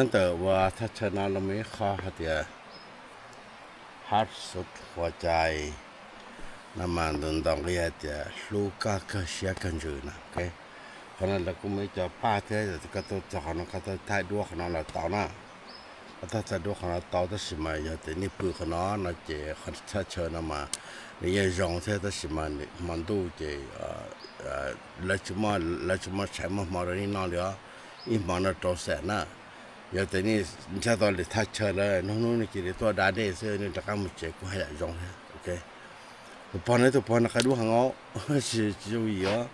Ntawm uas thaj chaw no lawv muaj ib qho hais tias ฮาร์ทสุดหัวใจ no mas ntu nto nqi hais tias hlub koj kawg siab kawg ntsws no. Qhov no lawv kuj muaj ib co paj thiab, koj tuaj txog qhov no koj tuaj thaij duab qhov no los tau na. Koj tuaj thaij duab qhov no tau, tab sis mas yog tias nej pw qhov no no ces qhov thaj chaw no mas nws yeej zoo thiab, tab sis mas hmo ntuj ces lawv tsis muaj, lawv tsis muaj tshais muaj hmo rau nej noj li os. Ib hmo no rau xam na. Yog tias nej nrhiav tau lwm thaj chaw lawm, hnub hnub nej cia li tuaj da dej xwb, nej rov qab mus tsev kuj haj yam zoo thiab. Tus pog no, tus pog no qaib dub heev os, tsis, tsis yooj yim os.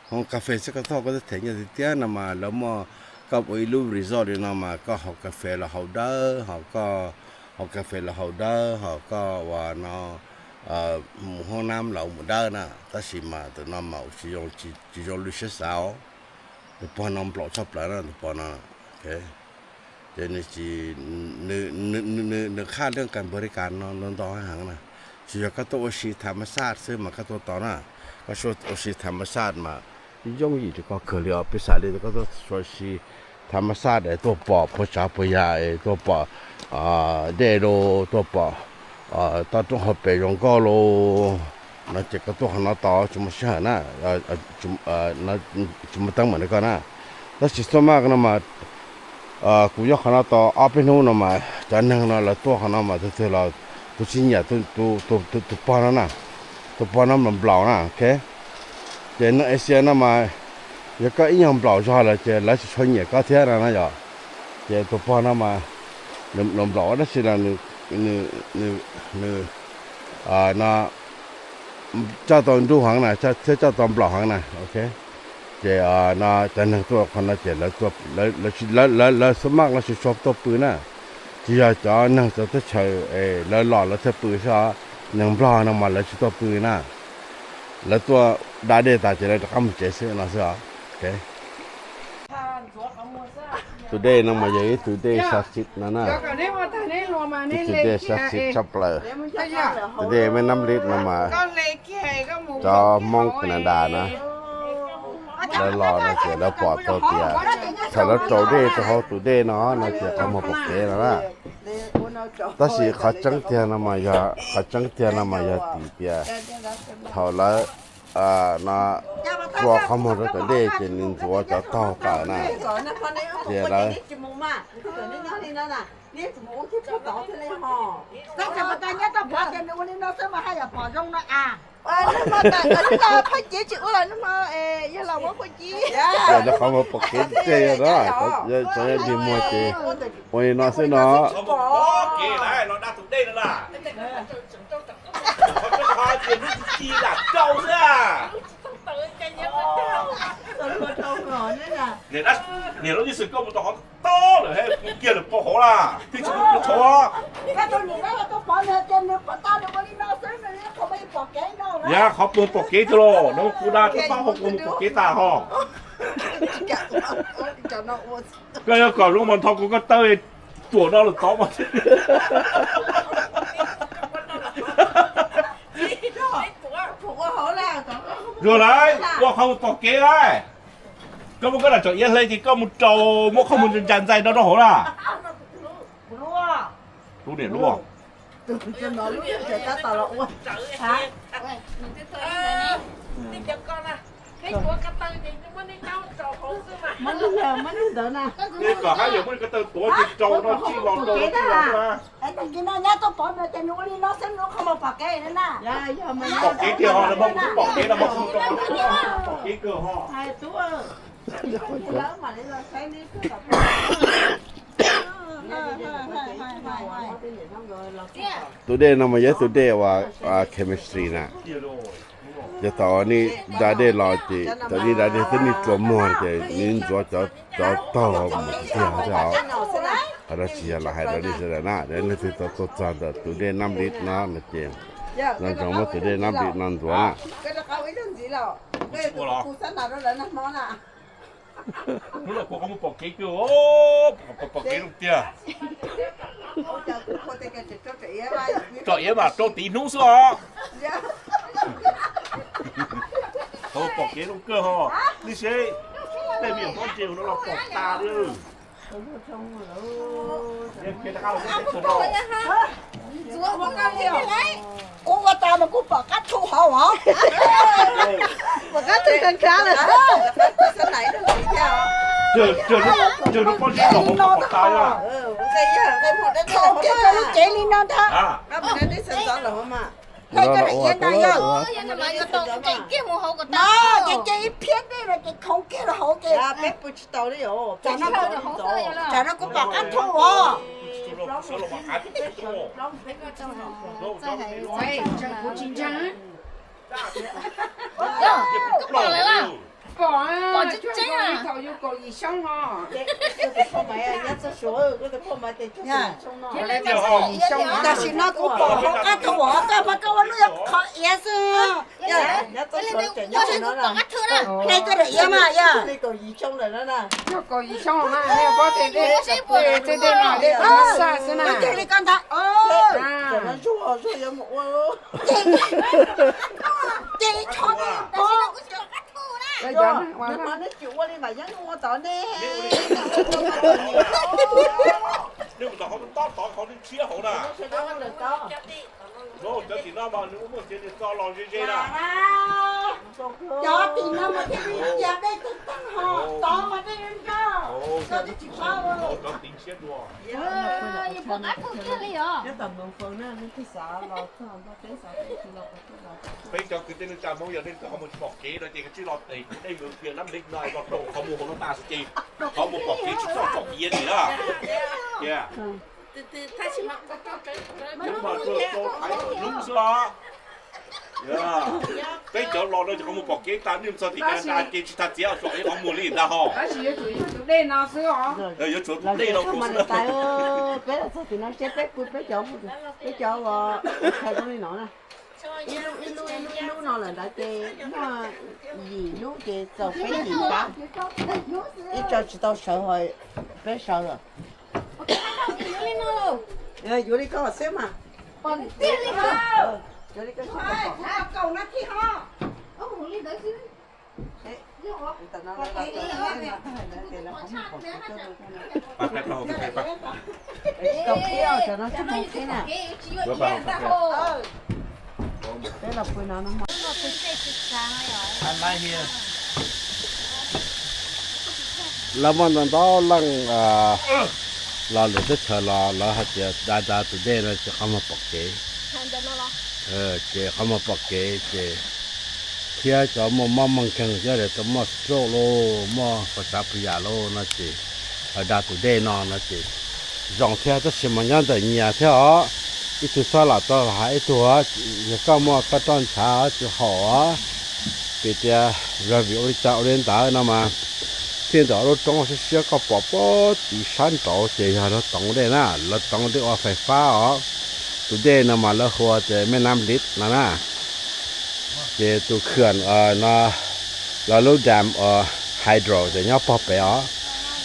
Hoob kas fes xwb koj tuaj koj twb them nyiaj tiag tiag no mas lawv muaj, koj ua ib lub resort li no mas koj haus kas fes los haus dawb, ho koj haus kas fes los haus dawb, ho koj ua no mus hoob nab los mus dawb na. Tab sis mas tus no mas tsis zoo, tsis zoo li siab xav os. Tus pog no nplaum tshaj plaws na, tus pog no. Ces nws, nws qhaj leej kas npawg li kas no ntau ntau heev na. Tsis yog koj tuaj ua si tham mas xaj xwb mas koj tuaj tau na. Koj ua si tham mas xaj mas yooj yim rau koj kawg li os. Peb xav li koj tuaj ua si tham mas xaj es tuaj pom puas tsav puas yam es tuaj pom dej los tuaj pom toj roob hauv pes zoo nkauj los no ces koj tuaj qhov no tau tsis muaj sij hawm na, tsis muaj teeb meem rau koj na. Tab sis xub maj no mas kuv nyob qhov no tau ob peb hnub no mas cov neeg no lawv tuaj qhov no mas tus twg los tus tsis nyiam tus pog no na, tus pog no nplaum nplaum na. Ces neeg Asia no mas yog koj ib nyuag nplaum zog lawm ces lawv tsis tshua nyiam koj thiab no na yom. Ces tus pog no mas nws nplaum nplaum tab sis los nws no coj tau nruj heev na thiab coj tau nplaum heev na. Ces no cov neeg tuaj qhov no ces lawv xub maj lawv tsis tshua tuaj pw na. Tsis yog cov neeg cov teb chaws lawv los lawv thiaj pw xwb os. Neeg Nplog no mas lawv tsis tuaj pw na. Lawv tuaj da dej tas ces lawv rov qab mus tsev xwb no xwb os. Tus dej no mas yog ib tug dej xya xib no na. Ib tug dej xya xib tshaj plaws. Tus dej meb nab li no mas cov Hmoob Canada na lawv los no ces lawv pom tau tias thaum lawv rau dej rau hauv tus dej no no ces qhov muag pom kev no na. Tab sis qhov tseeb tiag no mas yog, qhov tseeb tiag no mas yog tim tias thaum lawv no tua qhov muag rau tom dej ces nws ntxuav cov taug tawm na. Ces lawv Ces lawv qhov muag pom kev tiag tiag na, cov dig muag ces ua li no xwb no. Niam lub nyiaj xwm koj mus tau qhov tob lawm, kiag lawm pov hauv na, twb tsis muaj tshauv. Yog qhov muag pom kev tiag los no, kuv da koj taub hau kuv muag pom kev tas ho. Koj yuav kom zoo mas nthos kuv koj taw tuam no lawm tod mas. Zoo lawm, ua qhov muag pom kev lawm. Koj muab koj daim tsom iav hle ces koj mus rau muab qhov muag ntsa ntxais no rau hauv na. Lub niam lub. Kom hab yuav muab ko taw tuav ces rau no tsis los rau no tsis los na. Pom kev tiag ho, pom kev tiag ho, pom kev kawg ho. Tus dej no mas yog tus dej uas chemistry na. Ces thaum nej da dej los ces thaum nej da dej twb nej rua muag ces nws ntxuav cov taug mus tiag tiag os. Qhov no tsis yog los hais rau nej sawv daws na, leej twg tau tuaj txog ntawm tus dej Nam Lis no no ces nco ntsoov muab tus dej Nam Lis no ntxuav na. Hnub no kuv qhov muag pom kev kawg, pom kev zoo tiag. Tsom iav mas rau tiv hnub xwb os. Qhov muag pom kev zoo kawg ho. Nej seb, tej me nyuam hmoob ntse no los pom tas li. Kuv ua tas mas kuv pom qab thu hauv os. Pom qab thu khav khav lawm. Thaum kiag rau lub cev li no ntag. Hlais rau daim iav ntag yog. No ces cia ib phiab dej no ces khoov kiag rau hauv ces. Tsam no kuv pom qab thu os. Pom, pom tseeb tseeb. Tam sim no kuv pom hauv qab thu os, koj mas koj ua lub qhov iav xwb. Hlais koj daim iav mas yog. Kaum yim xyoo na, pob tej dej, tej dej no dej tus no xaj xwb na. Ces li koj ntag. Ces ib tsho dej pob. Nej tsis ua li Vam Yeeb ua tod ne. Nej mus tom qhov tob tod, qhov ntshiab hauv na. Cov tim no mas nws ua muaj txiav nws txo los ze ze na. Cov tim no mas thiaj li cia dej tag tag ho, tod mas dej nrog. Koj twb tsis paub. Cov tim ntshiab dua. Peb cov kwv tij neej tsa Hmoob yog nej qhov muag tsis pom kev no ces tsij los tes dej mus pias nab lig no los rau qhov muag hauv no tas xwb ces qhov muag pom kev tsis txawj tsom iav li na. Ces hlub xwb os. Peb cov los no ces qhov muag pom kev tas, nej txog tim Canada ces tsis tas txiav tsom iav qhov muag li ntag ho. Tab sis yuav tsum tus dej no xwb os. Yuav tsum tus dej no xwb. Peb los txog tim no seb peb pw peb cov, peb cov ua, ua li no na. Ib lub ib lub ib lub ib lub no lawm ntawd ces muaj yim lub ces txaus peb yim pab. Ib co tsis tau sawv ho peb sawv lawm. Yuav li koj xwb mas. Yuav li koj xwb. Lawv muaj ntau ntau leej los lwm teb chaws los lawv hais tias da da tus dej no ces qhov muag pom kev. Ces qhov muag pom kev ces thiab cov muaj mob muaj nkeeg thiab tau muaj stroke lauj, muaj puas tsav puas yam lauj no ces lawv da tus dej no no ces zoo thiab. Tab sis mas nyob ntawm nyias thiab os, ib tug txhob lam tau hais ib tug, yog koj muaj koj roj ntshav tsis haum os, vim tias yog vim ua li cas ua li ntawd no mas txij ntawm lub roob siab siab koj pom puag tim sab nraud ces yog lawv toov dej na, lawv toov dej ua fais fab os. Tus dej no mas lawv hu tias me nam lis no na. Ces tus khw no, lawv lub dam hydro ces nyob pog pem os.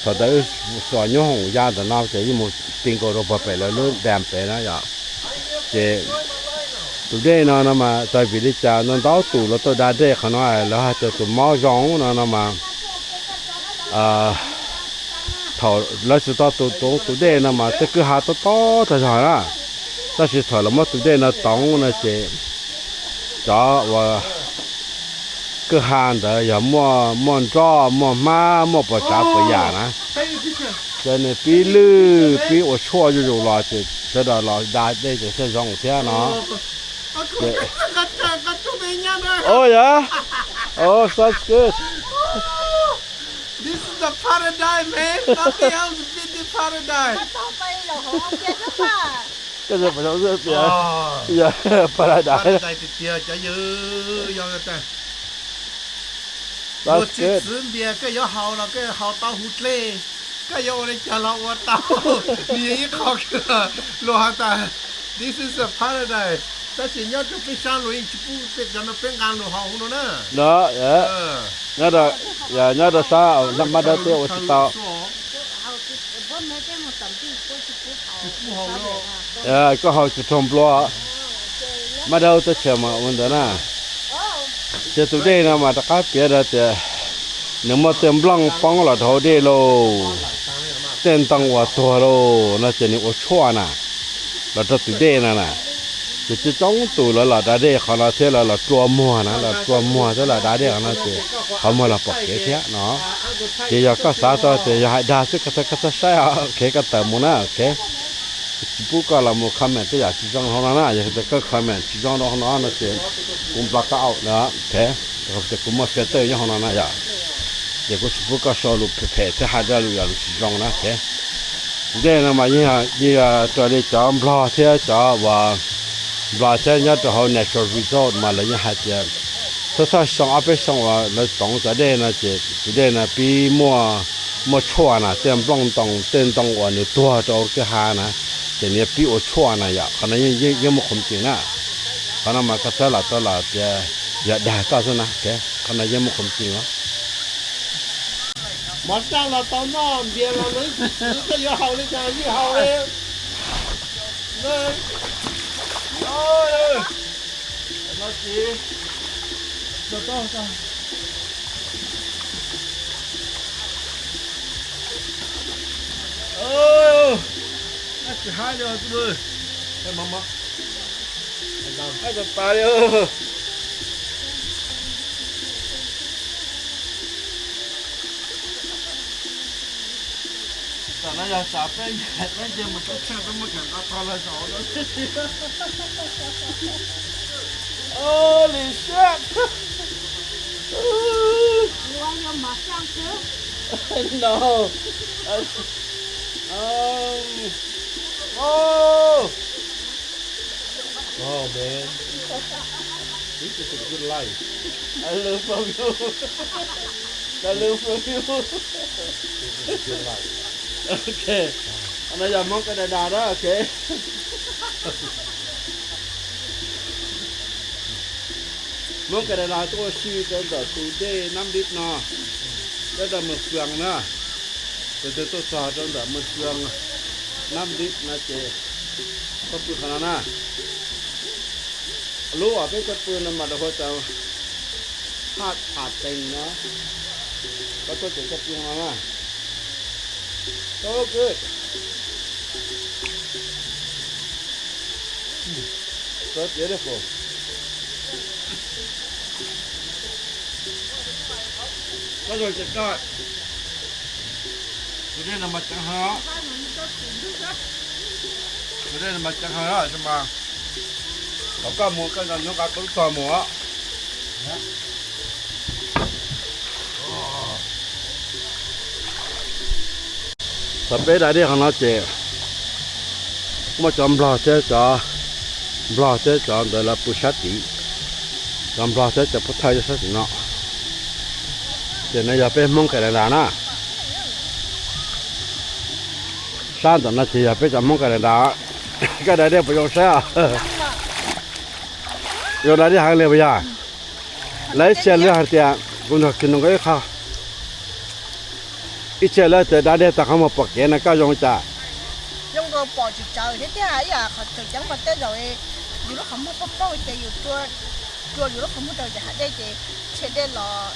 Thaum ntawd wb xuas nyoob hoom ya ntawm no ces yeej mus ti nkaus rau pog pem lawv lub dam pem na yom. Ces tus dej no no mas txawm vim li cas ntau ntau tus lawv tuaj da dej qhov no lawv hais tias tus mob zoo no no mas thaum lawv tsis tau tus, tus dej no mas tej kwj ha tob tob tag zog na. Tab sis thaum lawv muab tus dej no toov no ces cov uas kwj ha ntawd yog muaj, muaj nroj, muaj hmab, muaj puas tsav puas yam na. Ces nws pib lwj pib ua tshuaj zuj zus los ces sawv daws los da dej ces thiaj zoo thiab no. Ces, oh yeah, oh, sounds good. This is the paradise, man. Nothing else beat this paradise. Koj puas zoo xwb tias, yog paradise. Paradise tiag tiag cov yawg. Ua txiv txwv npias koj yuav haus los koj haus tau huv dlej, koj yuav ua li cas los ua tau. Nws yog ib qho luag has tas this is a paradise, tab sis nyob rau peb sab luag yeej tsis pub tej cov no peb nqa los haus huv no na. Nyob rau sab mab dawb tej ua tsis tau. Koj haus tsis raug nplua. Mab dawb teb chaws mas ua ntawd na. Ces tus dej no mas rov qab piav rau tias nws muaj tej nplooj poob los rau hauv dej lauj. Tej ntoo uas tuag lawm no ces nws ua tshuaj na, los rau tus dej no na. Ces coob coob tus lawv los da dej qhov no thiab lawv los rua muag na, los rua muag thiab los da dej qhov no ces qhov muag los pom kev thiab no. Ces yog koj xav tau ces yog hais dag xwb, koj txhob saib, ok, koj tawm mus na, ok. Kuv tsis pub koj los mus comment tej yam tsis zoo hauv no na, yog tias koj comment tsis zoo rau hauv no no ces kuv block koj out na, ok. Tias kuv muaj filter nyob hauv no na yom. Ces kuv tsis pub koj sau lus phem phem thiab hais lus yam lus tsis zoo na, ok. Tus dej no mas yeej yog raws li cov Nplog thiab cov uas Nplog thiab nyob rau hauv natural resort mas lawv yeej hais tias txhob txhob xyoo ob peb xyoo uas lawv toov cov dej no ces tus dej no pib muaj, muaj tshuaj na, tej nplooj ntoo, tej ntoo uas nws tuag rau kwj ha na, ces nws pib ua tshuaj na yom. Qhov no yeej muaj qhuam ceem na. Qhov no mas koj txhob lam tau los tias yog dag koj xwb na, ok. Qhov no yeej muaj qhuam ceem os. Mov raj los tau noj, npias los lawv twb yuav haus li cas yeej haus li. Tsis haib li, haib tas tas li. Tam no yog tsam peb ncaim, peb ncaim mus teb chaws peb muab kawm nqa tog los zaum no thiab. Holy shit! No. Um, oh. Oh man, this is a good life. I learn from you. I learn from you. This is a good life. Ok. Qhov no yog Hmoob Canada na, ok. Hmoob Canada tuaj ua si rau ntawm tus dej Nab Dib no, nyob rau Mes Fwm na. Tus twg tuaj txog rau ntawm Mes Fwm, Nab Dib no ces txhob pw qhov no na. Lub uas peb tuaj pw no mas rau qhov tias haj tham tees no, koj tuaj ces koj pw no na. So good. So beautiful. Koj zoo ces koj, tus dej no mas ceev heev, tus dej no mas ceev heev na, tab sis mas thaum koj mus koj nco ntsoov nqa koj lub tog mus. Thaum peb da dej qhov no ces muaj cov Nplog thiab cov, Nplog thiab cov ntawd lawv pw sab tid, cov Nplog thiab cov Phub Thawj nyob sab tim no. Ces no yog peb Hmoob Canada na. Sab ntawm no ces yog peb cov Hmoob Canada. Koj da dej puas zoo saib os? Zoo da dej heev li puas yog? Lawv ib txhia lawv hais tias, kuv nrog kiag nug koj ib qho, ib txhia lawv tias da dej tau qhov muag pom kev no koj zoo li cas? Zoo nkaus pom tsis tsawv thiab tiag, ib yam qhov tseem ceeb mas tej zaum yus lub qhov muag paub paub ces yus rua yus lub qhov muag rau ces hav dej ces tshem dej los,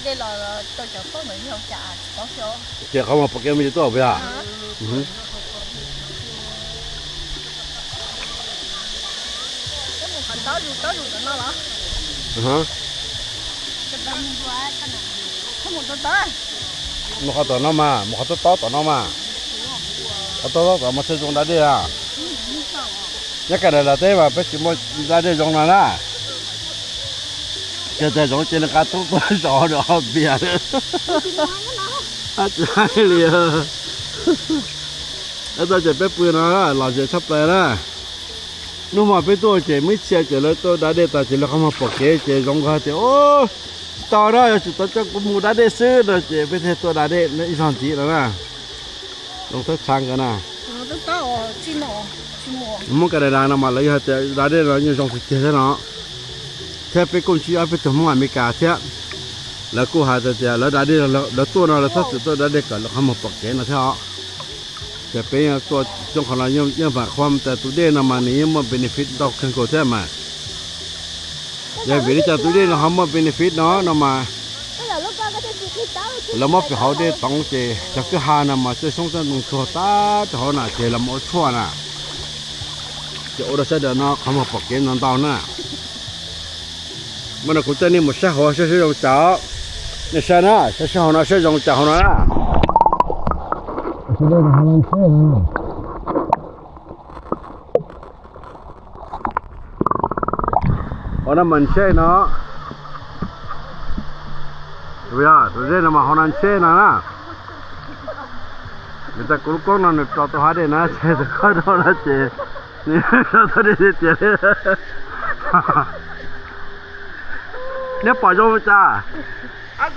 dej los rau cov poj ntawd yog cas tsis paub xyov. Ces qhov muag pom kev me ntsis tuaj puas yog? Mus qhov tom no los? Mus qhov tom no mas, mus qhov tob tob tom no mas. Qhov tob tob tom mas thiaj zoo da dej a. Nyob Canada teb mas peb tsis muaj da dej zoo no na. Ces txawm zoo ces nws nqa tub tuaj zov nws ob pias. Tsis hais li. Tab sis ces peb pw no los zem tshaj plaws na. Hnub hmo peb tuaj ces muaj ib txhia ces lawv tuaj da dej tas ces lawv qhov muag pom kev ces zoo nkauj tias, tsis tau na, yuav tsum tau coj kuv mus da dej xwb no ces peb thiaj tuaj da dej ib zaug ntxiv no na. Zoo thawb tshav nkawd na. Hmoob Canada no mas lawv yog hais tias da dej no yeej zoo tiag tiag thiab no. Thiab peb kuj ntsib ob peb tug Hmoob Amelikas thiab, lawv kuj hais tias lawv da dej, lawv tuaj no lawv txhob txwm tuaj da dej kom lawv qhov muag pom kev no thiab os. Ces peb tuaj coob qhov no yeej mam qhuam tias tus dej no mas nws yeej muaj benefit ntau kawg nkaus thiab mas. Yog vim li cas tus dej no ho muaj benefit no no mas, Lawv muab pem hauv dej toov ces cov kwj ha no mas txawj xoob txawj ntoo tuag tag rau hauv na ces los ua tshuaj na. Ces ua rau sawv daws no qhov muag pom kev ntau ntau na. Mas no kuv coj nej mus saib hauv saib saib zoo cas. Nej saib na, saib saib hauv no saib zoo cas hauv no na. Hauv no mas ntshe no, tus zeb no mas hauv no ntshe no na. Nws tas kuv lub koob no nws rau tau hav dej na, ntshe tus koj rau no ces nws rau tau dej tiag tiag li. Neb pom zoo li cas? Nyob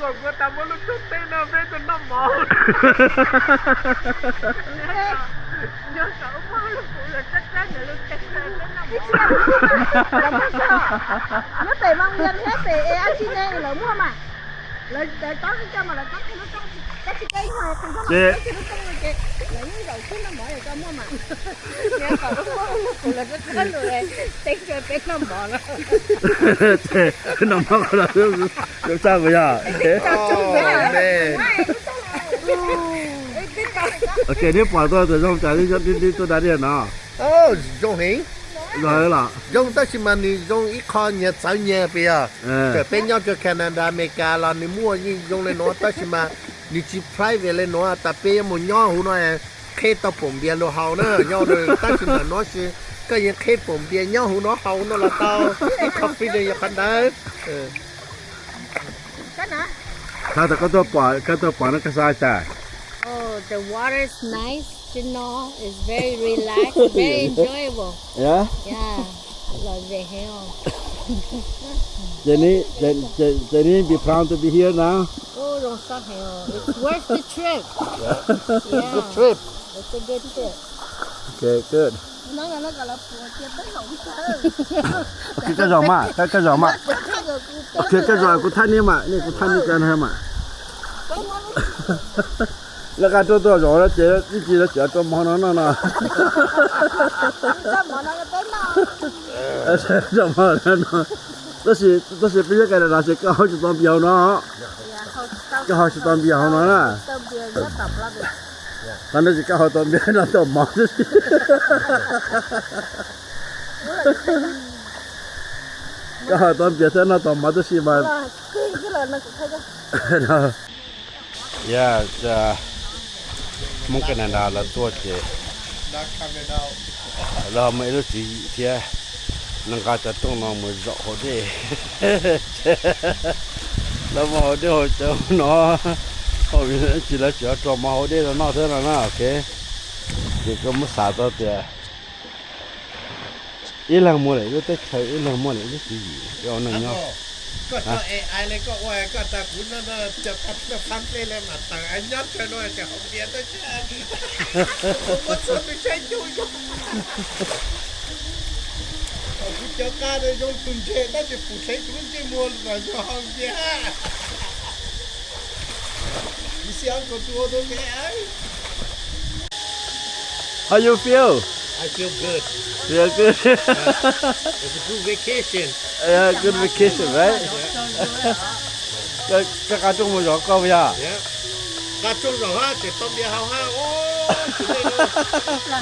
pem Moos Vias thiab pem es ab tsi ne lawv muaj mas. Lawv tob coj mas lawv tob qhia lub rooj, tab sis tej nyuag qhia lub rooj ces lawv yeej zaum xwb noj mov es koj muaj mas. Peb noj mov qhov no zoo tshaj puas yog? Ok, neb pom tau tus zoo cas li tuaj da dej no? Zoo heev, zoo los zoo tab sis mas nws zoo ib qho nyias txawv nyias puas yog? Txawm peb nyob rau Canada Amelikas los nws muaj yeej zoo li nuav tab sis mas nws tsis private li nuav tas peb yuav mus nyob huv no qheb tau pum npias lug haus na nyob tab sis mas nuav koj yeej qheb pum npias nyob huv no haus no los tau. Ib qho freedom yog qhov ntawd. Koj tuaj pom, koj tuaj pom no koj xav cas? Oh, the water is nice, you know, it's very relaxed, very enjoyable. Yeah? Yeah, lom zem heev os. Jenny, Jen- Jen- Jenny, be proud to be here now. Oh, zoo sab heev os. It's worth the trip. Yeah. Good trip. It's a good trip. Okay, good. Ok, koj zaum mas, koj zaum mas. Ok, koj zaum kuv thaj niab mas, nej kuv thaj niab cov no mas. Lawv qab tuaj tuaj zaum no ces ib tsam lawv tseem rau mov no noj no. Tab sis, tab sis peb nyob Canada ces koj haus tsis tau npias hauv no. Koj haus tsis tau npias hauv no na. Qhov no ces koj haus tau npias no tau mov tib si. Koj haus tau npias thiab noj tau mov tib si mas. Yog Hmoob Canada lawv tuaj ces lawv ho muaj ib lub tswv yim thiab, lawv nqa cov rooj no mus zaum hauv dej. Lawv muaj hauv dej hauv cawv no, tsis lawv tseem rau mov hauv dej no noj thiab no na, ok. Ces koj muab xav tau tias ib leeg muaj lawm ib lub teb chaws, ib leeg muaj lawm ib lub tswv yim, ib ua neej nyob. Koj tso AI li koj ua, koj tas kuv no no cov qab nplej li mas taws nyob chaw no ces haus npias tab sis kuv muab txhua tus saib coob yog kuv cov qab zoo tus ntse tab sis pum dheev kuv lub ntsej muag los yog haus npias. You see Uncle do all those A I? How you feel? I feel good. Feel good. It's a good vacation. Yeah, good vacation, right? Koj qab rooj mus zov koj puas yog? Qab rooj zov hab tseem tau npias haus hab.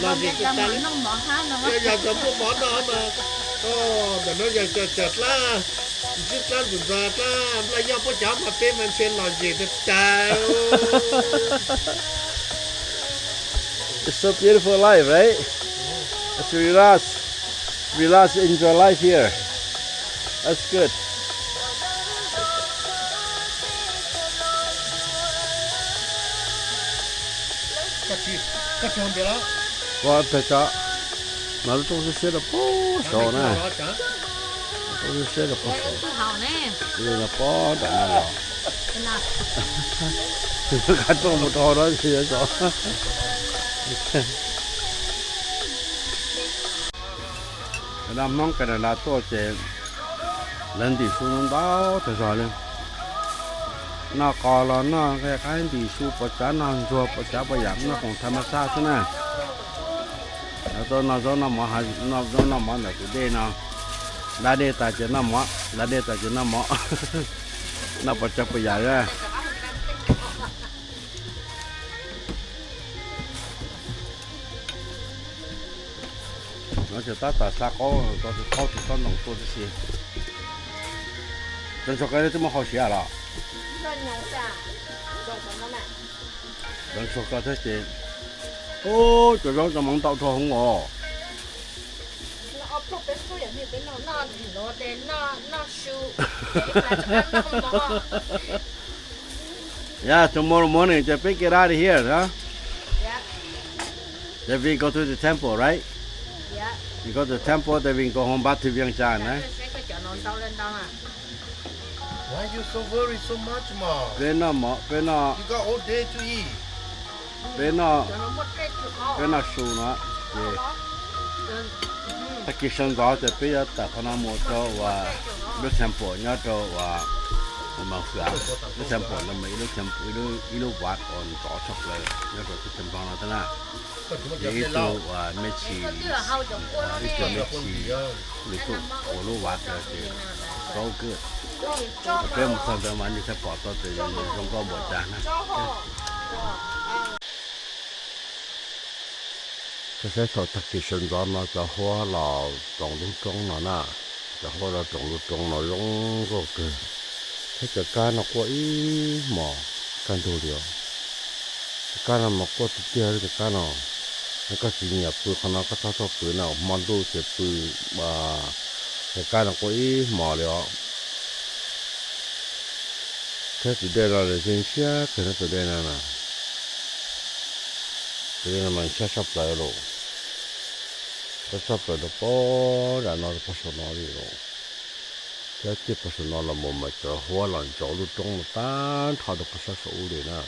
Lom zem tsis tas li. Yog cov muaj mov no mas, ntawm no yog cov dlab, ntsib dlab ntxuav ntxuav dlab nplaj yoj puab cov mas peb mas ntshe lom zem tas tas. It's so beautiful life, right? It's relax, relax, enjoy life here. That's good. Koj pem tso, mas lub rooj siab siab rau pem saud na. Rooj siab siab rau pem saud. Pem nram no los. Qab rooj mus rau hauv no tsis yog zov. Cov Hmoob Canada tuaj ces lawv ntim su ntau tag zog li. Noj qos los noj nqaij qaib ntim su, pos tsav noj ntsuag, pos tsav pos yam noj khoom tham mas sab xwb na. Lawv tuaj noj zaub noj mov, noj zaub noj mov ntawm tus dej no. Da dej tas ces noj mov, da dej tas ces noj mov. Noj pos tsawg pos yam na. No ces tab tom xa qaub, qaub tus tsob ntoo tuaj tib si. Cov ntsuag ko twb muab hau siav los? Cov ntsuag ko thiab ces, ub, cov zaub cov mov ntau dhau hwv os. Yeah, tomorrow morning, then we get out of here, huh? Then we go to the temple, right? We go to the temple, then we go home back to Vientiane, right? Why you so worry so much, ma? Peb noj mov, peb noj, you got all day to eat. Peb noj, peb noj su no ces tag kis sawv ntxov ces peb yuav tawm qhov no mus rau uas lub temple nyob rau uas Mount Hua. Lub temple no mas ib lub, ib lub vaj uas ntxov tshaj plaws nyob rau teb chaws Nplog no thiab na. Ces ib tug uas me ntsis, ib tug me ntsis, nws tuaj ua lub vaj ntawd ces so good. Peb mus txog ntawd mas nej thiaj pom tau tias zoo nkauj npaum cas na. Koj saib thaum tag kis sawv ntxov no cov huab los roos lub roob no na, cov huab los roos lub roob no zoo nkauj kawg, thiab cov kab no quaj ib hmos kaj ntug li os. Cov kab no mas quaj tiag tiag li cov kab no. Yog koj tsis nyiam pw qhov no koj txhob tuaj pw na, hmo ntuj ces pw, cov kab no quaj ib hmos li os. Thiab tus dej no lawv yeej ntshiab kawg na, tus dej no na. Tus dej no mas ntshiab tshaj plaws lauj. Ntshiab tshaj plaws rau pog nram no rau pog saum no li lauj. Thiab ciaj pog saum no los mus mas cov huab los ntsaum lub roob no tag nrho rau pog sab saum ub li na.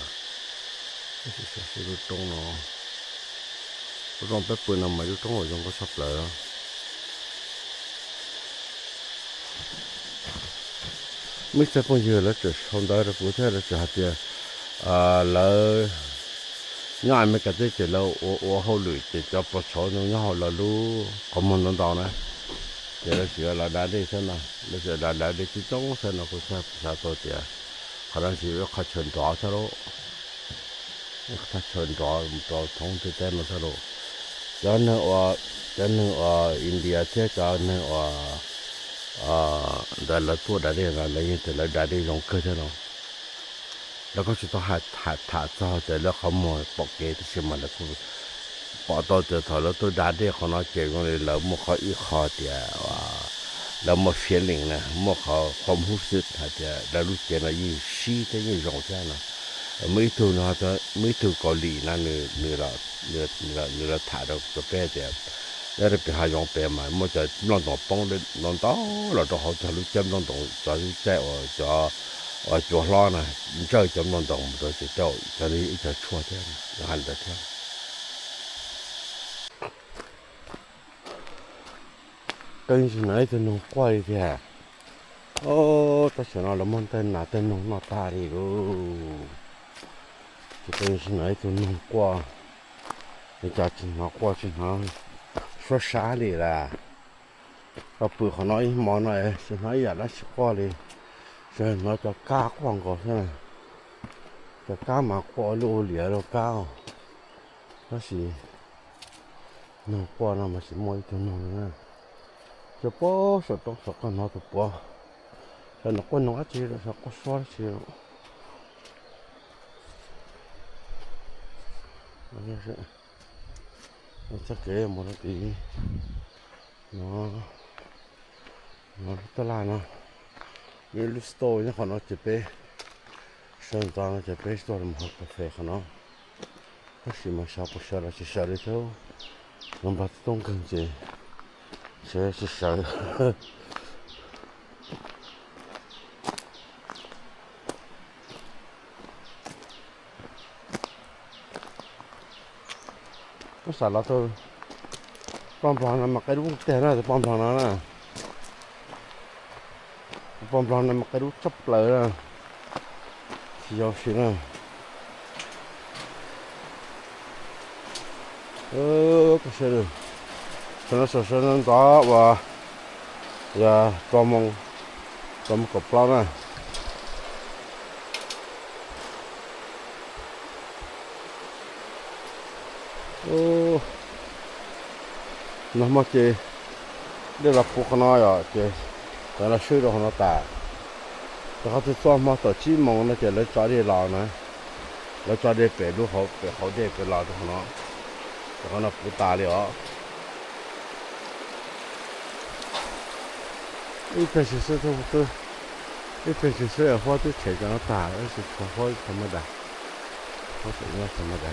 Lub roob peb pw no mas lub roob uas zoo nkauj tshaj plaws. Muaj ib txhia phooj ywg lawv tseem sau ntawv rau kuv thiab lawv tseem hais tias lawv nyob Amelikas teb ces lawv ua ua hauj lwm ces cov pos tshauv nyob hauv lawv lub qhov muag ntau ntau na, ces lawv tseem yuav los da dej thiab no, lawv tseem los da dej coob coob thiab no kuv thiaj xav tau tias qhov no tseem yog ib qho chaw nrov thiab lauj. Ib qho chaw nrov rau thoob ntiaj teb no thiab lauj. Cov neeg uas, cov neeg uas India thiab cov neeg uas ntawd lawv tuaj da dej no lawv yeej tias lawv da dej zoo kawg thiab no. Lawv kuj tsis tau hais tham txog tias lawv qhov muag pom kev tab sis mas lawv kuj pom tau tias thaum lawv tuaj da dej qhov no ces zoo li lawv muaj qhov ib qho tias lawv muaj feeling na, muaj qhov hom hub xwb hais tias lawv lub cev no yeej sib thiab yeej zoo thiab no. Muaj ib tug no, muaj ib tug Kaus Lim no nws, nws los tham rau peb tias nyob rau pem hav zoov pem mas muaj cov nplooj ntoos poob ntau ntau los rau hauv cov lub caij nplooj ntoos, cov lub caij uas cov uas cua hlob na ntsawj cov nplooj ntoos mus rau ces coj cov ib co tshuaj thiab, hais li ntawd thiab. Koj yeej tsis hnov ib tug noog quaj li tiag. Tab sis no lawv muab tej nas tej noog noj tag li lauj. Ces koj yeej tsis hnov ib tug noog quaj, li cas tsis hnov quaj tsis hnov suab sab li lawm. Koj pw qhov no ib hmo no tsis hnov ib yam dab tsi quaj li, tsuas hnov cov kab quaj nkaus xwb. Cov kab mas quaj ua luaj ua liam li kab, tab sis noog quaj no mas tsis muaj ib tug noog li na. Ces puag saum roob saum koj hnov tus puav, xyov nws quaj noog dab tsi, xyov quaj suab dab tsi. Txoj kev mus rau tid no, no lub taj laj no, muaj ib lub store nyob qhov no ces peb sawv ntxov no ces peb tuaj los haus kas fes qhov no. Tab sis mas xyov puas sawv los tsis sawv li thiab, los npog tib toob nkeeg ces sawv tsis sawv. Muab xam los tus poj nplog no mas qe dub tiag na, tus poj nplog no na. Tus poj nplog no mas qe dub tshaj plaws na. Tsis yog si na. Koj saib, sawv no sawv ntxov uas yog rau moos, rau moos kaum plaub na. Ub, nag hmo ces dej los puv qhov no yom, ces lawv los swb rau qhov no tas. Ces qhov twg txog hmo thaum tsib moos no ces lawv tso dej los na, lawv tso dej pem lub hauv, pem hauv dej pem los rau qhov no, ces qhov no puv tas li os. Ib pliag tsis xwb, ib pliag tsis xwb huab twb tshem cov no tag, tab sis tshuav huab tha ma da, huab tseem nyob tha ma da.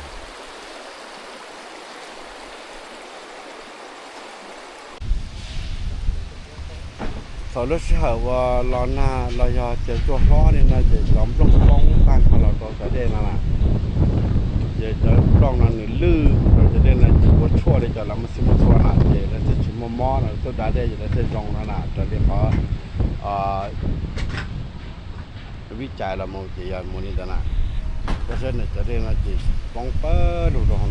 Thaum lub sij hawm uas los nag los yog cov ntsuag hlob li no ces cov nplooj poob tag nrho los rau cov dej no na. Ces cov nplooj no nws lwj rau cov dej no ces ua tshuaj li cov lawv muaj txhij muaj txhua na, ces lawv thiaj tsis muaj mob no, tuaj da dej ces lawv thiaj zoo no na, raws li qhov vib cai los mus ces yog mus li ntawd na. Koj saib na, cov dej no ces poob pawg lug rau hauv